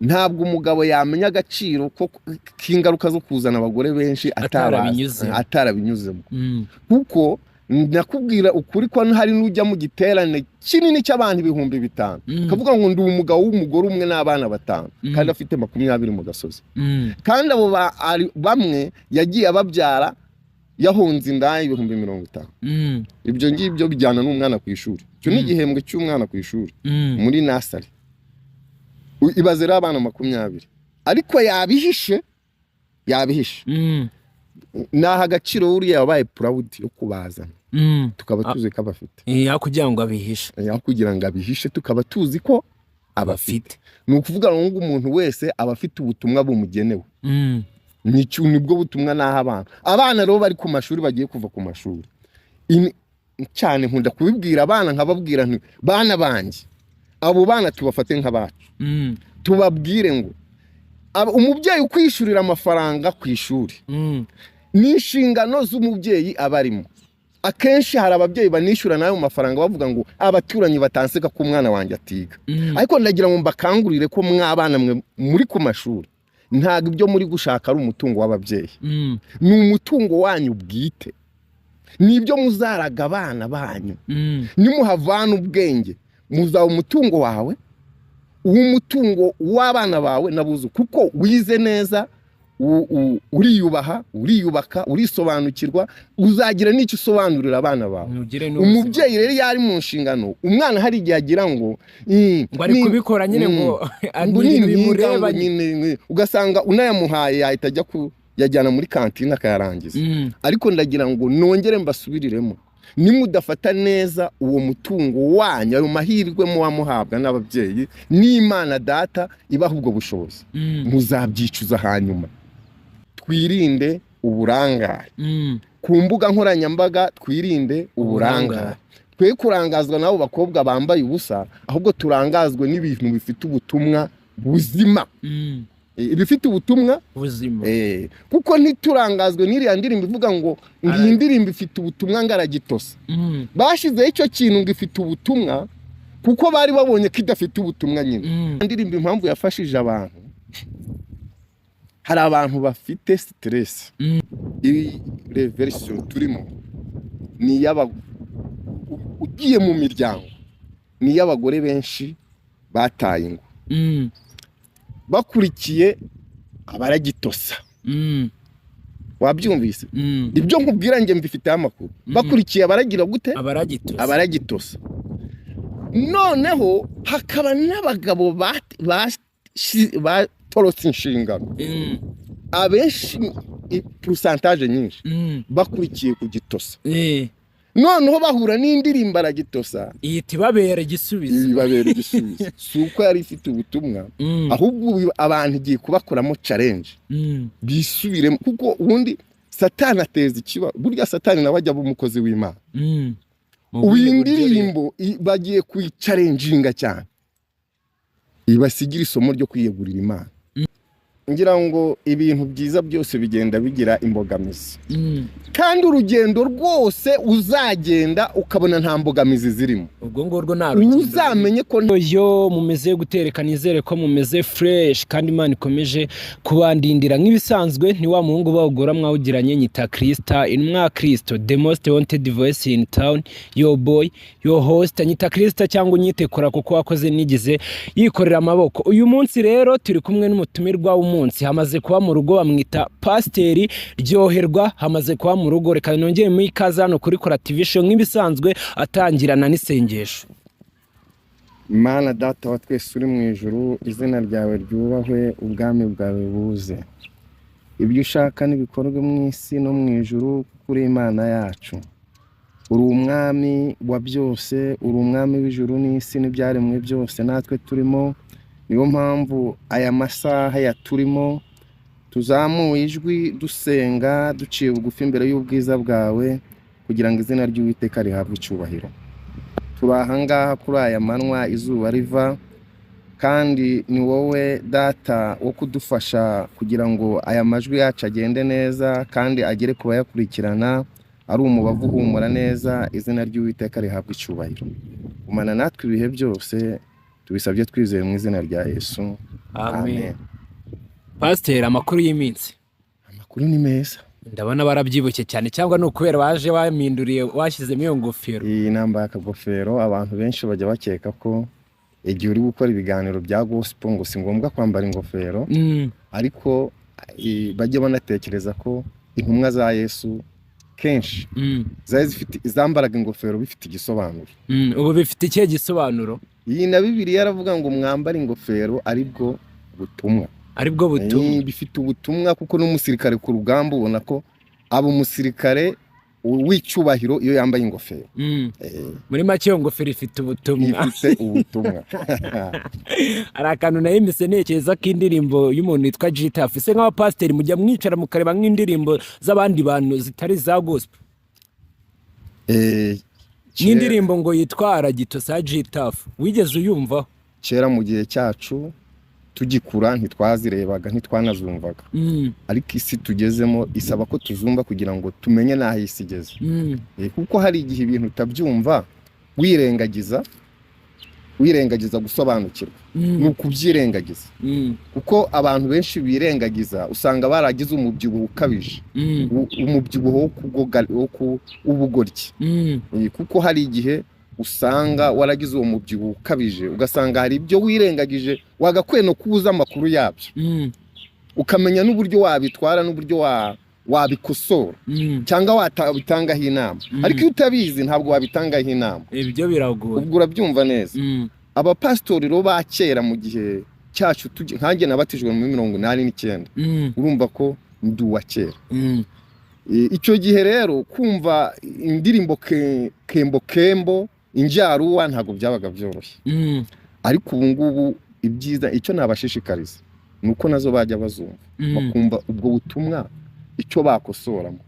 Ntabwo umugabo yamenya agaciro k'ingaruka zo kuzana abagore benshi Atarabinyuzemo. Atarabinyuzemo, kuko ndakubwira ukuri ko hari n'ujya mu giterane kinini cy'abantu 5000, akavuga ngo ndi umugabo w'umugore umwe n'abana batanu, kandi afite 20 mu gasozi, kandi abo bamwe yagiye ababyara yahunze indaya 50,000. Ibyo ngibyo bijyana n'umwana ku ishuri. Icyo ni igihembwe cy'umwana ku ishuri muri nursery. Ibaze rero abana 20, ariko yabihishe, yabihishe. Naha agaciro uriya wabaye proud yo kubazana, tukaba tuzi ko abafite. Aho kugira ngo abihishe. Aho kugira ngo abihishe, tukaba tuzi ko abafite. Ni ukuvuga ngo umuntu wese aba afite ubutumwa bumugenewe. Nibwo butumwa naha abana. Abana rero bari ku mashuri, bagiye kuva ku mashuri, cyane nkunda kubibwira abana, nkababwira nti: "Bana banjye, abo bana tubafate nk'abacu." Tubabwire ngo umubyeyi ukwishyurira amafaranga ku ishuri, ni inshingano z'umubyeyi aba arimo. Akenshi hari ababyeyi banishyura n'ayo mafaranga bavuga ngo abaturanyi batanseka ko umwana wanjye atiga. Ariko ndagira ngo mbakangurire ko mwabana mwe muri ku mashuri, ntabwo ibyo muri gushaka ari umutungo w'ababyeyi. Ni umutungo wanyu bwite, ni ibyo muzaraga abana banyu. Nimuhavana ubwenge, muzaba umutungo wawe, uw'umutungo w'abana bawe n'abuzu, kuko wize neza, uriyubaha, uriyubaka, urisobanukirwa, uzagira n'icyo usobanurira abana bawe. Ntugire n'ubuzima. Umubyeyi rero iyo ari mu nshingano, umwana hari igihe agira ngo Ngo ari kubikora nyine, ngo ngo ni ibintu nintiga, bimureba. Ngo nyine ugasanga unayamuhaye yahita ajya kuyajyana muri kantine akayarangiza. Ariko ndagira ngo nongere mbasubiriremo: nimudafata neza uwo mutungo wanyu, ayo mahirwe muba muhabwa n'ababyeyi n'Imana Data ibaha ubwo bushobozi, muzabyicuza hanyuma. Twirinde uburangare ku mbuga nkoranyambaga, twirinde uburangare. Uburangare. Twe kurangazwa n'abo bakobwa bambaye ubusa, ahubwo turangazwe n'ibintu bifite ubutumwa buzima. Ibifite ubutumwa buzima. Kuko ntiturangazwe n'iriya ndirimbo ivuga ngo iyi ndirimbo ifite ubutumwa, ngo aragitosa. Bashyizeho icyo kintu ngo ifite ubutumwa kuko bari babonye ko idafite ubutumwa nyine. Indirimbo impamvu yafashije abantu, hari abantu bafite stress. Iyi revolution turimo ni iy'aba ugiye mu miryango, ni iy'abagore benshi bataye ingo bakurikiye abaragitosa. Wabyumvise? Ibyo nkubwira njye mbifiteho amakuru. Bakurikiye abaragira gute? Abaragitosa. Abaragitosa. Noneho hakaba n'abagabo batorotse inshingano, abenshi, pourcentage nyinshi, bakurikiye ku gitosa. Noneho bahura n'indirimbo aragitosa, ihita ibabera igisubizo. Ibabera igisubizo. Si uko yari ifite ubutumwa, ahubwo ubu abantu igiye kubakoramo challenge, bisubiremo, kuko ubundi Satani ateza ikibazo. Burya Satani nawe ajya aba umukozi w'Imana. Mu Ubu buhe iyi buryo rero? ndirimbo bagiye kuyichallenginga cyane, ibasigira isomo ryo kwiyegurira Imana. Ngira ngo ibintu byiza byose bigenda bigira imbogamizi, kandi urugendo rwose uzagenda ukabona nta mbogamizi zirimo, Ubwo ngurwo nta rugendo. uzamenye ko Yo, mumeze gutereka? Nizere ko mumeze fresh kandi Imana ikomeje kubandindira nk'ibisanzwe. Ni wa muhungu bawugora mwawugiranye, nyita Krista, intumwa Kristo, the most wanted voice in town, your boy, your host. Nyita Krista cyangwa unyite Kora, kuko wakoze nigize yikorera amaboko. Uyu munsi rero turi kumwe n'umutumirwa w'umunsi, hamaze kuba mu rugo, bamwita Pasiteri Ryoherwa, hamaze kuba mu rugo. Reka nongere mu ikaze hano kuri Kora TV Show nk'ibisanzwe, atangirana n'isengesho. Mana Data wa twese uri mu ijuru, izina ryawe ryubahwe, ubwami bwawe buze, ibyo ushaka n'ibikorwe mu isi no mu ijuru, kuko uri Imana yacu, uri umwami wa byose, uri umwami w'ijuru n'isi n'ibyaremwe byose natwe turimo. Niyo mpamvu aya masaha ya turimo tuzamuye ijwi dusenga, duciye bugufi imbere y'ubwiza bwawe, kugira ngo izina ry'Uwiteka rihabwe icyubahiro. Turi ahangaha kuri aya manywa izuba riva, kandi ni wowe Data wo kudufasha kugira ngo aya majwi yacu agende neza kandi agere ku bayakurikirana ari umubavu uhumura neza. Izina ry'Uwiteka rihabwe icyubahiro. Gumana natwe ibihe byose, tubisabye twizeye mu izina rya Yesu. Amen. Pasiteri, amakuru y'iminsi? Amakuru ni meza. Ndabona barabyibushye cyane, cyangwa ni ukubera waje waminduriye, washyizemo iyo ngofero? Iyi nambaye akagofero. Abantu benshi bajya bakeka ko igihe uri gukora ibiganiro bya gospel ngo si ngombwa kwambara ingofero, ariko bajya banatekereza ko intumwa za Yesu kenshi zari zifite, zambaraga ingofero bifite igisobanuro. Ubu bifite ikihe gisobanuro? Iyi na Bibiliya yaravuga ngo mwambare ingofero, aribwo butumwa. Aribwo butumwa. Bifite ubutumwa, kuko n'umusirikare ku rugamba ubona ko aba umusirikare w'icyubahiro iyo yambaye ingofero. Muri make iyo ngofero ifite ubutumwa. Ifite ubutumwa. Hari akantu nayimise ntekereza ko indirimbo y'umuntu witwa G-Taff. Ese nk'abapasiteri mujya mwicara mukareba nk'indirimbo z'abandi bantu zitari za gospel? Nk'indirimbo ngo yitwa Aragito sa G-Taff, wigeze uyumvaho? Kera mu gihe cyacu tugikura ntitwazirebaga, ntitwanazumvaga, ariko isi tugezemo isaba ko tuzumva kugira ngo tumenye n'aho isi igeze. Kuko hari igihe ibintu utabyumva, wirengagiza gusobanukirwa. Ni ukubyirengagiza, kuko abantu benshi birengagiza usanga baragize umubyibuho ukabije, umubyibuho wo kugoga, w'ubugoryi. Kuko hari igihe usanga waragize uwo mubyibuho ukabije, ugasanga hari ibyo wirengagije wagakwiye no kubuza amakuru yabyo, ukamenya n'uburyo wabitwara n'uburyo wabikosora cyangwa wabitangaho inama. Ariko iyo utabizi ntabwo wabitangaho inama. Ibyo biragoye. Ubwo urabyumva neza. Abapasitori rero ba kera mu gihe cyacu, nkanjye nabatijwe muri 89, urumva ko ndi uwa kera. Icyo gihe rero kumva indirimbo kembo kembo injaruwa ntabwo byabaga byoroshye. Ariko ubu ngubu ibyiza, icyo nabashishikariza ni uko nazo bajya bazumva, bakumva ubwo butumwa icyo bakosoramo,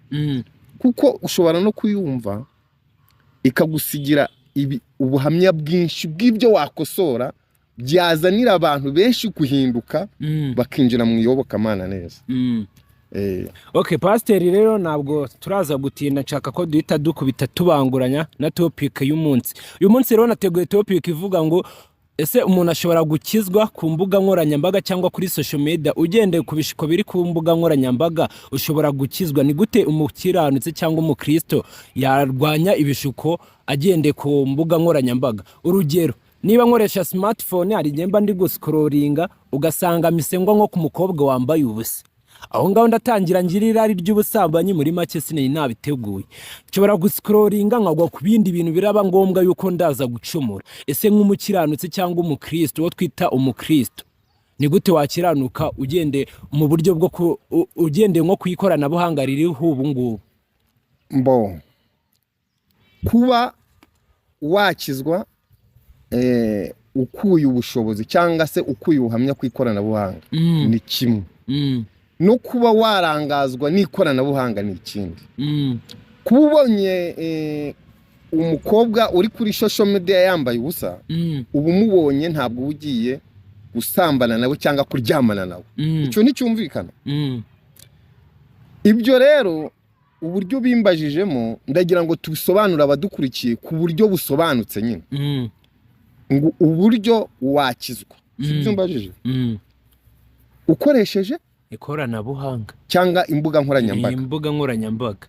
kuko ushobora no kuyumva ikagusigira ubuhamya bwinshi bw'ibyo wakosora byazanira abantu benshi guhinduka, bakinjira mu iyobokamana neza. Okay, pasiteri, rero ntabwo turaza gutinda, nshaka ko duhita dukubita tubanguranya na topic y'umunsi. Uyu munsi rero nateguye topic ivuga ngo: ese umuntu ashobora gukizwa ku mbuga nkoranyambaga cyangwa kuri social media? Ugendeye ku bishuko biri ku mbuga nkoranyambaga, ushobora gukizwa? Ni gute umukiranutsi cyangwa umukristo yarwanya ibishuko agendeye ku mbuga nkoranyambaga? Urugero, niba nkoresha smartphone, hari igihe mba ndi guscrollinga ugasanga misengwa nko ku mukobwa wambaye ubusa. Aho ngaho ndatangira ngira irari ry'ubusambanyi. Muri make sinari nabiteguye, nshobora guscrollinga nkagwa ku bindi bintu, biraba ngombwa yuko ndaza gucumura. Ese nk'umukiranutsi cyangwa umukristo, uwo twita umukristo, ni gute wakiranuka ugende mu buryo bwo ugendeye nko ku ikoranabuhanga ririho ubu ngubu? Mbo kuba wakizwa ukuye ubushobozi cyangwa se ukuye ubuhamya ku ikoranabuhanga ni kimwe, no kuba warangazwa n'ikoranabuhanga ni ikindi. Kuba ubonye umukobwa uri kuri social media yambaye ubusa, uba umubonye, ntabwo uba ugiye gusambana nawe cyangwa kuryamana nawe. Icyo nticyumvikana. Ibyo rero uburyo bimbajijemo, ndagira ngo tubisobanure abadukurikiye ku buryo busobanutse nyine, ngo uburyo wakizwa, si byo mbajije? Ukoresheje ikoranabuhanga cyangwa imbuga nkoranyambaga. Imbuga nkoranyambaga.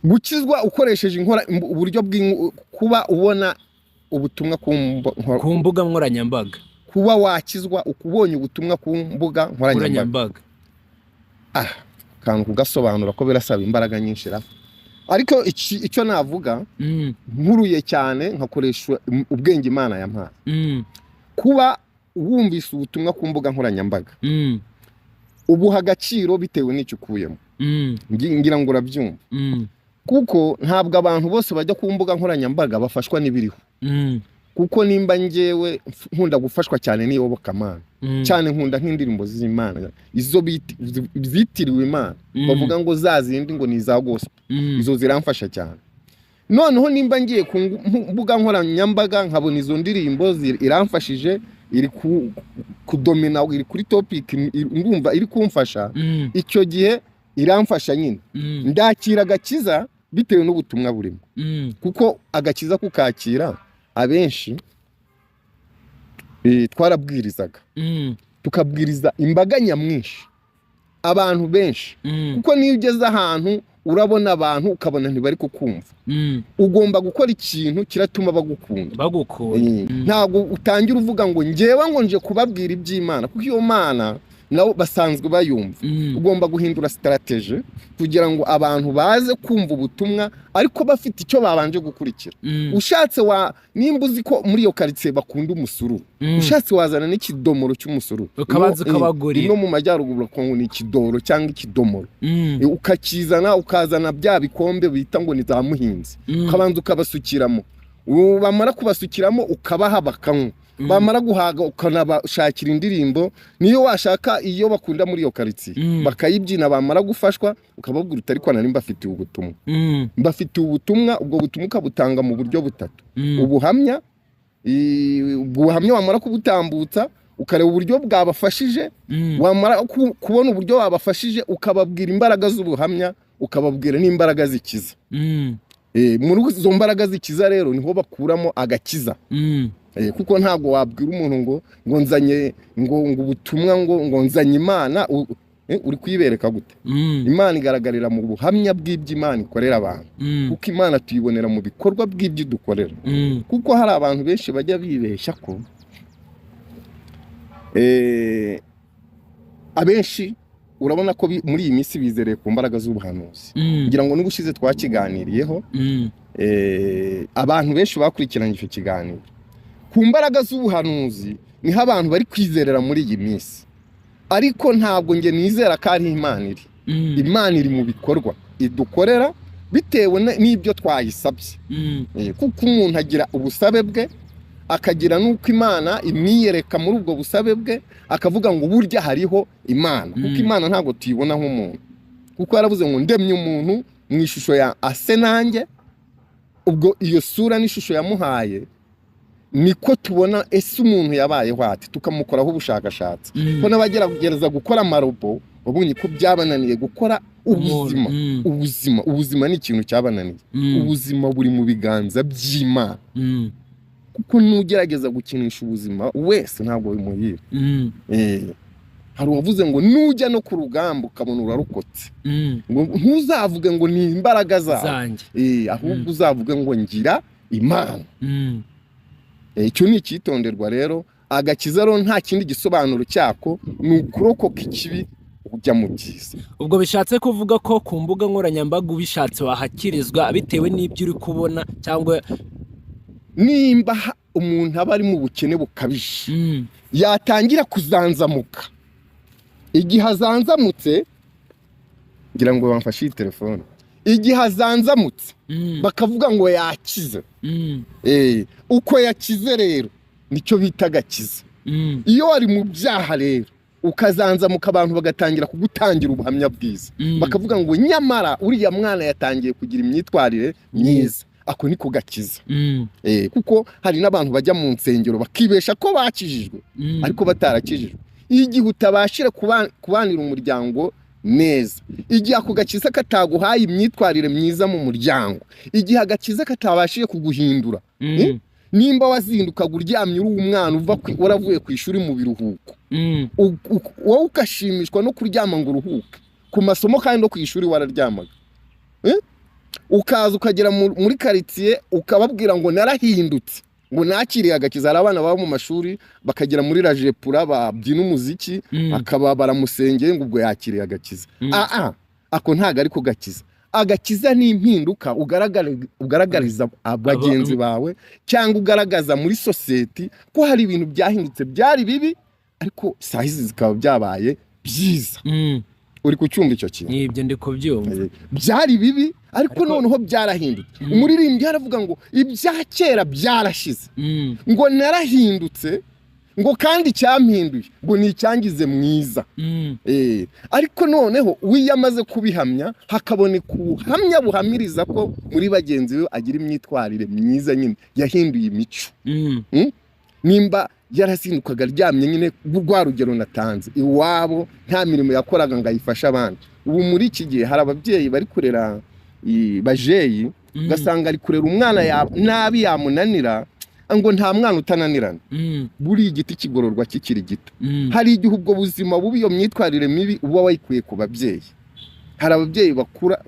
Gukizwa ukoresheje uburyo kuba ubona ubutumwa ku mbuga nkoranyambaga. Kuba wakizwa ubonye ubutumwa ku mbuga nkoranyambaga. Nkoranyambaga. Ah, akantu kugasobanura ko birasaba imbaraga nyinshi ra, ariko icyo navuga, nkuruye cyane nkakoresha ubwenge Imana yampaye, kuba wumvise ubutumwa ku mbuga nkoranyambaga, ubuha agaciro bitewe n'icyo ukuyemo. Ngira ngo urabyumva, kuko ntabwo abantu bose bajya ku mbuga nkoranyambaga bafashwa n'ibiriho, kuko nimba njyewe nkunda gufashwa cyane n'iyobokamana, cyane nkunda nk'indirimbo z'Imana, izo zitiriwe Imana, bavuga ngo za zindi ngo ni iza gospel, izo ziramfasha cyane. Noneho nimba ngiye ku mbuga nkoranyambaga nkabona izo ndirimbo iramfashije, iri kudomina, iri kuri topic, ndumva iri kumfasha, icyo gihe iramfasha nyine, ndakira agakiza bitewe n'ubutumwa burimo, kuko agakiza kukakira abenshi Twarabwirizaga, tukabwiriza imbaga nyamwinshi, abantu benshi, kuko niyo ugeze ahantu urabona abantu, ukabona ntibari kukumva, ugomba gukora ikintu kiratuma bagukunda. Bagukunda. Ntabwo utangira uvuga ngo ngewe ngo nje kubabwira iby'Imana, kuko iyo Mana nabo basanzwe bayumva. Ugomba guhindura strategy kugira ngo abantu baze kumva ubutumwa, ariko bafite icyo babanje gukurikira. Ushatse wa nimba uzi ko muri iyo karitsiye bakunda umusururu, ushatse wazana n'ikidomoro cy'umusururu. Ukabanza ukabagurira. Ino mu majyaruguru bakongo ni ikidoro cyangwa ikidomoro. Ukakizana, ukazana bya bikombe bita ngo ni za muhinzi, ukabanza ukabasukiramo. Bamara kubasukiramo, ukabaha bakanywa, bamara guhaga ukanabashakira indirimbo, niyo washaka iyo bakunda muri iyo karitsiye, bakayibyina. Bamara gufashwa, ukababwira uti: "Ariko nari mbafitiye ubutumwa, mbafitiye ubutumwa." Ubwo butumwa ukabutanga mu buryo butatu: ubuhamya, ubwo buhamya wamara kubutambutsa, ukareba uburyo bwabafashije. Wamara kubona uburyo wabafashije, ukababwira imbaraga z'ubuhamya, ukababwira n'imbaraga zikiza. Muri izo mbaraga zikiza rero niho bakuramo agakiza. Kuko ntabwo wabwira umuntu ngo nzanye ngo ubutumwa, ngo nzanye Imana, uri kuyibereka gute? Imana igaragarira mu buhamya bw'ibyo Imana ikorera abantu, kuko Imana tuyibonera mu bikorwa bw'ibyo idukorera. Kuko hari abantu benshi bajya bibeshya ko abenshi urabona ko muri iyi minsi bizereye ku mbaraga z'ubuhanuzi. Ngira ngo n'ubushize twakiganiriyeho. Abantu benshi bakurikiranye icyo kiganiro, ku mbaraga z'ubuhanuzi niho abantu bari kwizerera muri iyi minsi, ariko ntabwo njye nizera ko ari Imana iri. Imana iri mu bikorwa idukorera bitewe n'ibyo twayisabye. Kuko umuntu agira ubusabe bwe, akagira n'uko Imana imwiyereka muri ubwo busabe bwe, akavuga ngo burya hariho Imana. Kuko Imana ntabwo tuyibona nk'umuntu, kuko yaravuze ngo ndemye umuntu mu ishusho ya ase nanjye. Ubwo iyo sura n'ishusho yamuhaye niko tubona ese umuntu yabayeho ate, tukamukoraho ubushakashatsi. Ko n'abagerageza gukora amarobo wabonye ko byabananiye gukora ubuzima. Ubuzima ni ikintu cyabananiye. Ubuzima buri mu biganza by'Imana, kuko n'ugerageza gukinisha ubuzima wese ntabwo bimuhira. Hari uwavuze ngo nujya no ku rugamba ukabona urarokotse, ngo ntuzavuge ngo ni imbaraga zawe zanjye, ahubwo uzavuge ngo ngira Imana. Icyo ni icyitonderwa rero. Agakiza rero nta kindi gisobanuro cyako, ni ukurokoka ikibi ujya mu byiza. Ubwo bishatse kuvuga ko ku mbuga nkoranyambaga ubishatse wahakirizwa bitewe n'ibyo uri kubona cyangwa? Nimba umuntu aba ari mu bukene bukabije, yatangira kuzanzamuka, igihe azanzamutse, ngira ngo bamfashe iyi telefone, igihe azanzamutse, bakavuga ngo yakize. Uko yakize rero nicyo bita agakiza. Iyo wari mu byaha rero ukazanzamuka, abantu bagatangira kugutangira ubuhamya bwiza, bakavuga ngo nyamara uriya mwana yatangiye kugira imyitwarire myiza, ako niko gakiza. Kuko hari n'abantu bajya mu nsengero bakibesha ko bakijijwe, ariko batarakijijwe. Igihe utabashije kubanira umuryango neza, igihe ako gakiza kataguhaye imyitwarire myiza mu muryango, igihe agakiza katabashije kuguhindura, nimba wazindukaga uryamye uri umwana uva waravuye ku ishuri mu biruhuko, wowe ugashimishwa no kuryama ngo uruhuke ku masomo, kandi no ku ishuri wararyamaga, Ukaza ukagera muri karitsiye ukababwira ngo narahindutse, ngo nakiriye agakiza. Hari abana baba mu mashuri bakagera muri rajepura babyina umuziki, akaba baramusengeye ngo ubwo yakiriye agakiza. Aa, ako ntabwo ariko gakiza. Agakiza ni impinduka ugaragariza bagenzi bawe cyangwa ugaragaza muri sosiyete ko hari ibintu byahindutse, byari bibi ariko saa hizi zikaba byabaye byiza. Uri kucyumva icyo kintu? Nibyo, ndi kubyumva. Byari bibi ariko noneho byarahindutse. Umuririmbyi aravuga ngo ibya kera byarashize, ngo narahindutse, ngo kandi icyampinduye ngo ni icyangize mwiza. Ariko noneho we iyo amaze kubihamya, hakaboneka ubuhamya buhamiriza ko muri bagenzi be agira imyitwarire myiza, nyine yahinduye imico. Nimba yarazindukaga aryamye nyine, rwa rugero natanze, iwabo nta mirimo yakoraga ngo ayifashe abandi. Ubu muri iki gihe hari ababyeyi bari kurera bajeyi, ugasanga ari kurera umwana nabi, yamunanira. Ngo nta mwana utananirana. Buriya igiti kigororwa kikiri gito. Hari igihe ubwo buzima bubi, iyo myitwarire mibi, uba wayikuye ku babyeyi. Hari ababyeyi bakura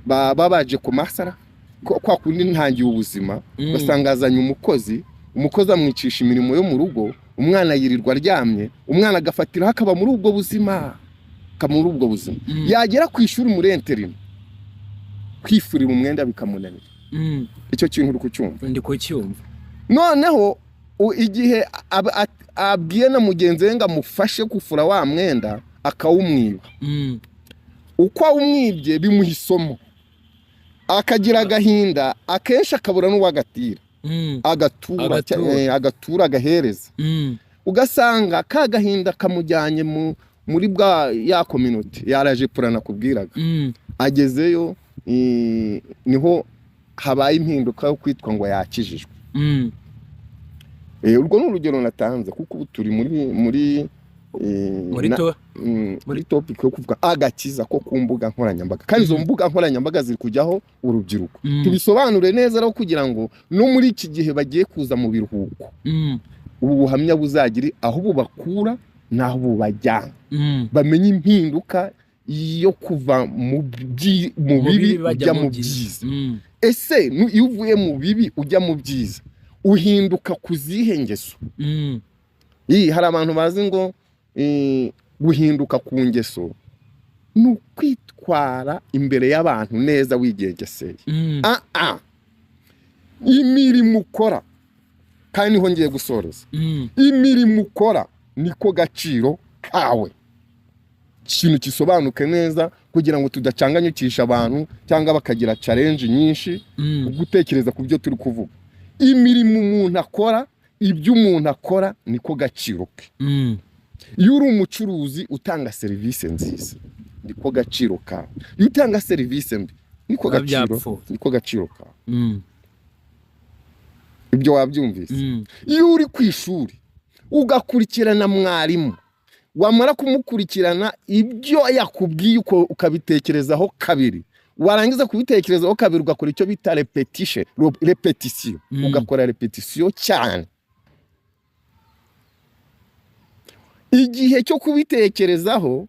baba baje ku masara kwa kundi ntangiye ubuzima, basanga azanye umukozi, umukozi amwicisha imirimo yo mu rugo, umwana yirirwa aryamye, umwana agafatiraho akaba muri ubwo buzima, akaba muri ubwo buzima. Yagera ku ishuri muri interne, kwifurira umwenda bikamunanira. Icyo kintu uri kucyumva? Ndi kucyumva. Noneho igihe abwiye na mugenzi we ngo amufashe gufura wa mwenda, akawumwiba. Uko awumwibye bimuha isomo, akagira agahinda, akenshi akabura n'uwagatira. Agatura. Agatura. Agatura agahereza. Ugasanga ka gahinda kamujyanye muri bwa ya community yaraje pura nakubwiraga. Agezeyo, niho habaye impinduka yo kwitwa ngo yakijijwe. Urwo ni urugero natanze, kuko ubu turi muri muri to muri topic yo kuvuga agakiza ko ku mbuga nkoranyambaga, kandi izo mbuga nkoranyambaga ziri kujyaho urubyiruko. Tubisobanure neza rero, kugira ngo no muri iki gihe bagiye kuza mu biruhuko, ubu buhamya buzagira aho bubakura n'aho bubajyana, bamenye impinduka yo kuva mu bibi bajya ujya mu byiza. Ese iyo uvuye mu bibi ujya mu byiza, uhinduka ku zihe ngeso? Iyi, hari abantu bazi ngo guhinduka ku ngeso ni ukwitwara imbere y'abantu neza wigengeseye. Ah ah, imirimo ukora, kandi niho ngiye gusoreza. Imirimo ukora niko gaciro kawe. Ikintu gisobanuke neza kugira ngo tudacanganyukisha abantu cyangwa bakagira challenge nyinshi gutekereza ku byo turi kuvuga. Imirimo umuntu akora, ibyo umuntu akora niko gaciro ke. Iyo uri umucuruzi utanga serivisi nziza, niko gaciro kawe. Iyo utanga serivisi mbi, niko Biba gaciro byapfuye. niko gaciro kawe. Ibyo wabyumvise? Mm. Iyo uri ku ishuri ugakurikirana mwarimu, wamara kumukurikirana, ibyo yakubwiye ukabitekerezaho kabiri, warangiza kubitekerezaho kabiri ugakora icyo bita répétition, répétition, ugakora répétition cyane. Igihe cyo kubitekerezaho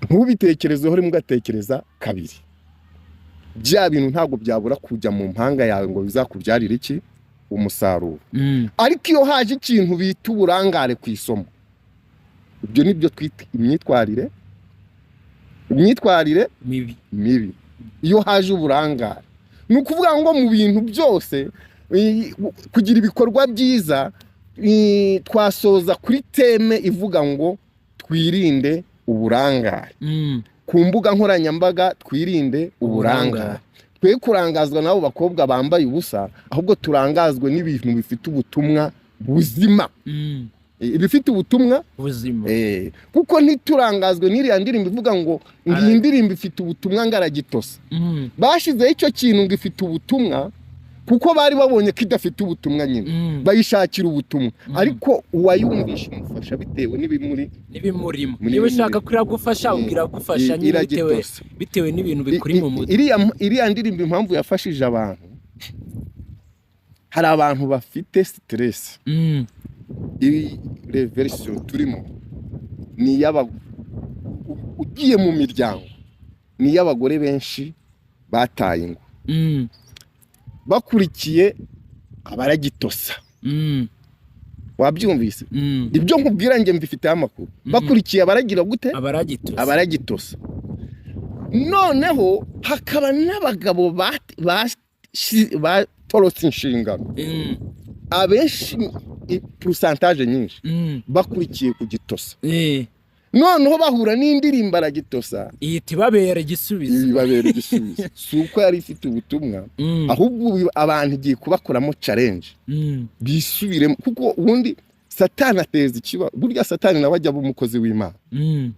ntubitekerezeho rimwe, ugatekereza kabiri, bya bintu ntabwo byabura kujya mu mpanga yawe ngo bizakubyarire iki? Umusaruro. Ariko iyo haje ikintu bita uburangare ku isomo, ibyo ni byo twita imyitwarire mibi. Mibi. Iyo haje uburangare, ni ukuvuga ngo mu bintu byose, kugira ibikorwa byiza, twasoza kuri thème ivuga ngo twirinde uburangare. Ku mbuga nkoranyambaga twirinde uburangare. Uburangare. Twe kurangazwa n'abo bakobwa bambaye ubusa, ahubwo turangazwe n'ibintu bifite ubutumwa buzima. Ibifite ubutumwa buzima. Kuko ntiturangazwe n'iriya ndirimbo ivuga ngo iyi ndirimbo ifite ubutumwa ngaragitosa. Bashyizeho icyo kintu ngo ifite ubutumwa kuko bari babonye ko idafite ubutumwa nyine, bayishakira ubutumwa. Ariko uwayumvisha umufasha bitewe n'ibimuri n'ibimurimo. Muri Niba ushaka bimuri. ko iragufasha, ubwira iragufasha nyine bitewe Iragitosa. bitewe n'ibintu bikuri mu mutwe. Iriya ndirimbo impamvu yafashije abantu, hari abantu bafite stress. Iyi révolution turimo ni iy'aba ugiye mu miryango, ni iy'abagore benshi bataye ingo, bakurikiye abaragitosa. Wabyumvise? Mm. Ibyo nkubwira njye mbifiteho amakuru. Bakurikiye abaragira gute? Abaragitosa. Abaragitosa. Noneho hakaba n'abagabo batorotse inshingano, abenshi, pourcentage nyinshi, bakurikiye ku gitosa. Noneho bahura n'indirimbo aragitosa, ihita ibabera igisubizo. Ibabera igisubizo. Si uko yari ifite ubutumwa, ahubwo ubu abantu igiye kubakoramo challenge, bisubiremo, kuko ubundi Satani ateza ikibazo. Burya Satani nawe ajya aba umukozi w'Imana. Mu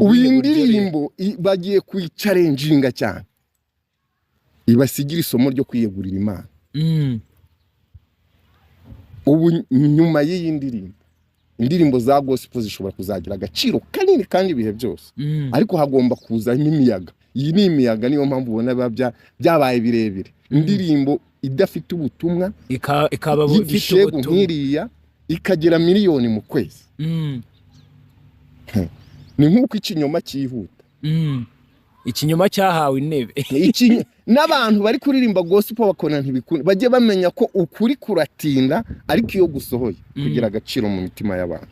Ubu buhe iyi buryo rero? ndirimbo bagiye kuyichallenginga cyane, ibasigira isomo ryo kwiyegurira Imana. Ubu nyuma y'iyi ndirimbo, indirimbo za gospel zishobora kuzagira agaciro kanini kandi ibihe byose. Ariko hagomba kuzamo imiyaga. Iyi ni imiyaga, niyo mpamvu ubona biba byabaye birebire. Indirimbo idafite ubutumwa Ikaba ifite y'igishegu ubutumwa. nk'iriya ikagera miliyoni mu kwezi, ni nk'uko ikinyoma cyihuta. Ikinyoma cyahawe intebe. N'abantu bari kuririmba gospel bakona ntibikunda, bajye bamenya ko ukuri kuratinda, ariko iyo gusohoye kugira agaciro mu mitima y'abantu.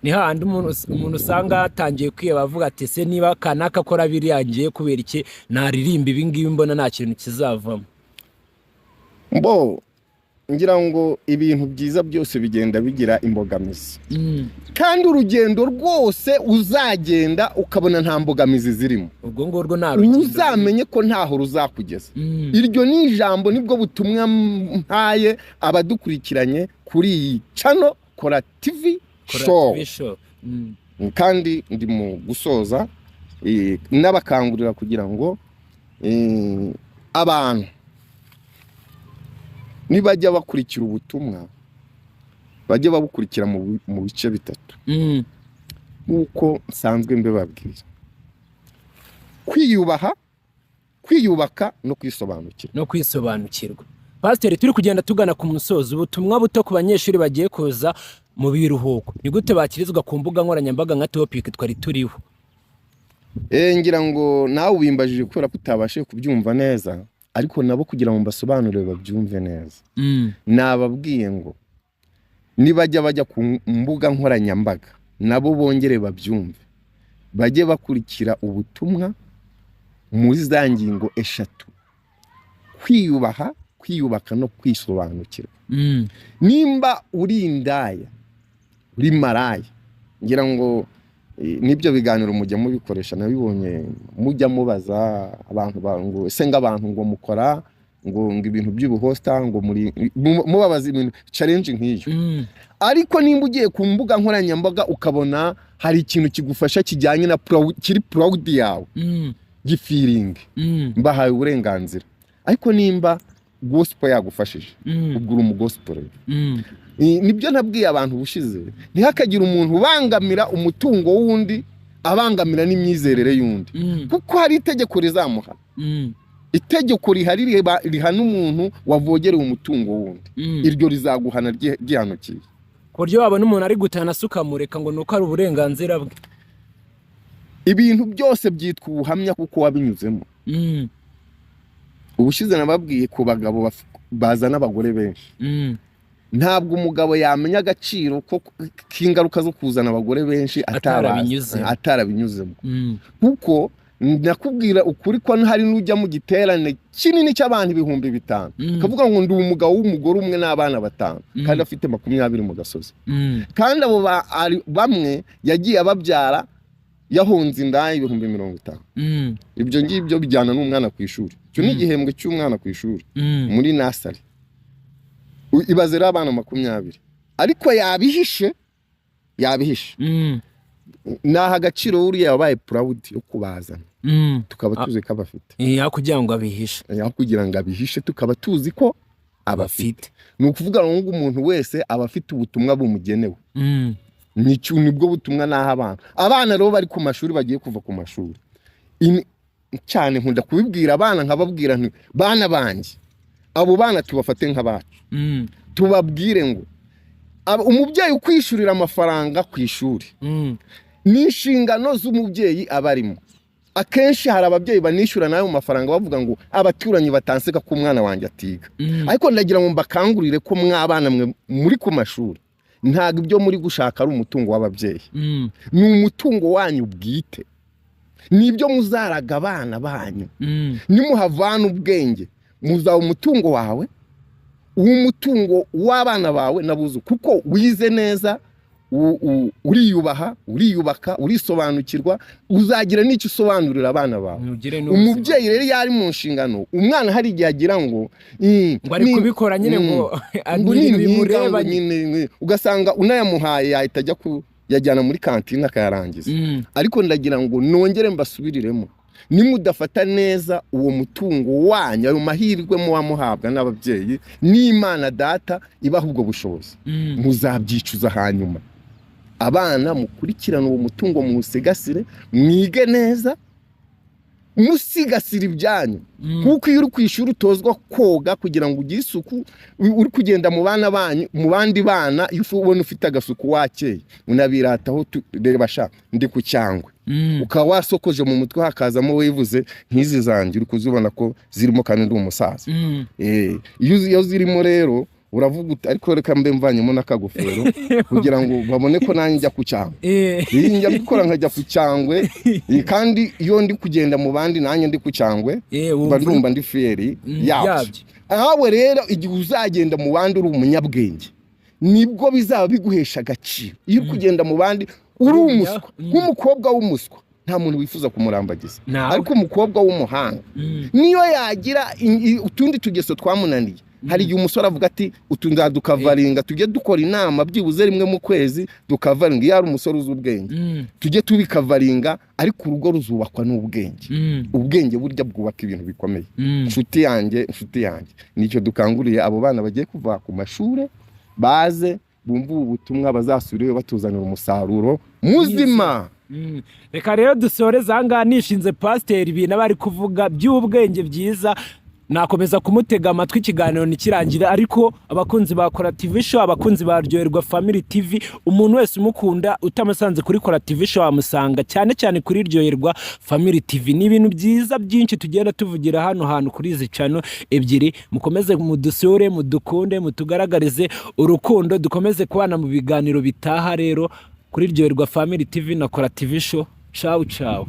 Ni hahandi umuntu usanga yatangiye kwiheba, avuga ati: "Se niba kanaka akora biriya, ngiye kubera iki naririmba ibi ngibi mbona nta kintu kizavamo?" Mbo ngira ngo ibintu byiza byose bigenda bigira imbogamizi, kandi urugendo rwose uzagenda ukabona nta mbogamizi zirimo, ubwo ngurwo nta rugendo. Uzamenye ko ntaho ruzakugeza. Iryo ni ijambo, nibwo butumwa mpaye abadukurikiranye kuri iyi channel Kora TV Kora Show. TV Show. Kandi ndi mu gusoza, n'abakangurira kugira ngo abantu nibajya bakurikira ubutumwa, bajye babukurikira mu bice bitatu, nk'uko nsanzwe mbibabwira: kwiyubaha, kwiyubaka no kwisobanukirwa. No kwisobanukirwa. Pasiteri, turi kugenda tugana ku musozo. Ubutumwa buto ku banyeshuri bagiye kuza mu biruhuko: ni gute bakirizwa ku mbuga nkoranyambaga nka topic twari turiho? Ngira ngo nawe ubimbajije kubera ko utabashije kubyumva neza, ariko nabo kugira ngo mbasobanurire babyumve neza, nababwiye ngo nibajya bajya ku mbuga nkoranyambaga, nabo bongere babyumve, bajye bakurikira ubutumwa muri za ngingo eshatu: kwiyubaha, kwiyubaka no kwisobanukirwa. Nimba uri indaya, uri maraya, ngira ngo n'ibyo biganiro mujya mubikoresha, nabibonye mujya mubaza abantu ngo ese ngo abantu ngo mukora ngo ibintu by'ubuhosta, ngo muri mubabaza ibintu challenge nk'iyo. Ariko nimba ugiye ku mbuga nkoranyambaga ukabona hari ikintu kigufasha kijyanye na kiri proud yawe, gifeelinge, mbahaye uburenganzira. Ariko nimba gospel yagufashije, ubwo uri umugospel rero. Nibyo nabwiye abantu ubushize: ntihakagire umuntu ubangamira umutungo w'undi, abangamira n'imyizerere y'undi, kuko hari itegeko rizamuha. Itegeko rihari rihana umuntu wavogereye umutungo w'undi. Iryo rizaguhana ryihanukiye. Ku buryo wabona umuntu ari gutana asukamureka ngo ni uko ari uburenganzira bwe. Ibintu byose byitwa ubuhamya kuko wabinyuzemo. Ubushize nababwiye ku bagabo bazana abagore benshi. Ntabwo umugabo yamenya agaciro k'ingaruka zo kuzana abagore benshi Atarabinyuzemo. atarabinyuzemo, kuko ndakubwira ukuri ko hari n'ujya mu giterane kinini cy'abantu 5000, akavuga ngo ndi umugabo w'umugore umwe n'abana batanu, kandi afite 20 mu gasozi. Kandi abo bamwe yagiye ababyara yahunze indaya 50,000. Ibyo ngibyo bijyana n'umwana ku ishuri, icyo ni igihembwe cy'umwana ku ishuri muri nursery. Ibaze rero abana 20, ariko yabihishe, yabihishe. Naha agaciro uriya wabaye proud yo kubazana, tukaba tuzi ko abafite. Aho kugira ngo abihishe. Aho kugira ngo abihishe, tukaba tuzi ko abafite. Ni ukuvuga ngo umuntu wese aba afite ubutumwa bumugenewe. Nibwo butumwa naha abantu. Abana rero bari ku mashuri, bagiye kuva ku mashuri, cyane nkunda kubibwira abana, nkababwira nti: "Bana banjye, abo bana tubafate nk'abacu." Tubabwire ngo umubyeyi ukwishyurira amafaranga ku ishuri, ni inshingano z'umubyeyi aba arimo. Akenshi hari ababyeyi banishyura nayo mafaranga bavuga ngo abaturanyi batanseka ko umwana wanjye atiga. Ariko ndagira ngo mbakangurire ko mwabana mwe muri ku mashuri, ntabwo ibyo muri gushaka ari umutungo w'ababyeyi. Ni umutungo wanyu bwite, ni ibyo muzaraga abana banyu. Nimuhavana ubwenge, muzaba umutungo wawe, uw'umutungo w'abana bawe n'abuzu, kuko wize neza, uriyubaha, uriyubaka, urisobanukirwa, uzagira n'icyo usobanurira abana bawe. Ntugire n'ubuzima. Umubyeyi rero iyo ari mu nshingano, umwana hari igihe agira ngo ngo ari kubikora nyine ngo ngo ni ibintu nintiga bimureba. Ngo nyine ugasanga unayamuhaye yahita ajya kuyajyana muri kantine akayarangiza. Ariko ndagira ngo nongere mbasubiriremo: nimudafata neza uwo mutungo wanyu, ayo mahirwe muba muhabwa n'ababyeyi n'Imana Data ibaha ubwo bushobozi, muzabyicuza hanyuma. Abana, mukurikirane uwo mutungo, muwusigasire, mwige neza. Musigasira ibyanyu, kuko iyo uri ku ishuri utozwa koga kugira ngo ugire isuku. Uri kugenda mu bana banyu, mu bandi bana, iyo ubona ufite agasuku, wakeye, unabirataho: "Reba sha, ndi ku cyangwe." Ukaba wasokoje mu mutwe, hakazamo wivuze nk'izi zanjye, uri kuzibona ko zirimo kandi ndi umusaza. Iyo zirimo rero uravuga uti: "Ariko reka mbe mvanyemo n'akagofero kugira ngo babone ko nanjye njya ku cyangwe." Iyi njya mbikora nkajya ku cyangwe, kandi iyo ndi kugenda mu bandi nanjye ndi ku cyangwe, mba ndumva ndi fier yabyo. Yabyo. Ahawe rero, igihe uzagenda mu bandi uri umunyabwenge, nibwo bizaba biguhesha agaciro. Iyo uri kugenda mu bandi uri umuswa, nk'umukobwa w'umuswa, nta muntu wifuza kumurambagiza. Nawe. Ariko umukobwa w'umuhanga, niyo yagira utundi tugeso twamunaniye, hari igihe umusore avuga ati: "Utu nzadukavaringa, tujye dukora inama byibuze rimwe mu kwezi dukavaringa." Iyo ari umusore uzi ubwenge, tujye tubikavaringa, ariko urugo ruzubakwa n'ubwenge. Ubwenge burya bwubaka ibintu bikomeye. Inshuti yanjye, inshuti yanjye, nicyo dukanguriye abo bana bagiye kuva ku mashuri, baze bumve ubu butumwa, bazasubireyo batuzanira umusaruro muzima. Reka rero dusoreze aha ngaha. Nishinze pasiteri ibintu aba ari kuvuga by'ubwenge byiza, nakomeza kumutega amatwi ikiganiro ntikirangira. Ariko abakunzi ba Kora TV Show, abakunzi ba Ryoherwa Family TV, umuntu wese umukunda, utamusanze kuri Kora TV Show wamusanga cyane cyane kuri Ryoherwa Family TV. Ni ibintu byiza byinshi tugenda tuvugira hano hantu kuri izi channel ebyiri. Mukomeze mudusure, mudukunde, mutugaragarize urukundo, dukomeze kubana mu biganiro bitaha. Rero kuri Ryoherwa Family TV na Kora TV Show, ciao ciao.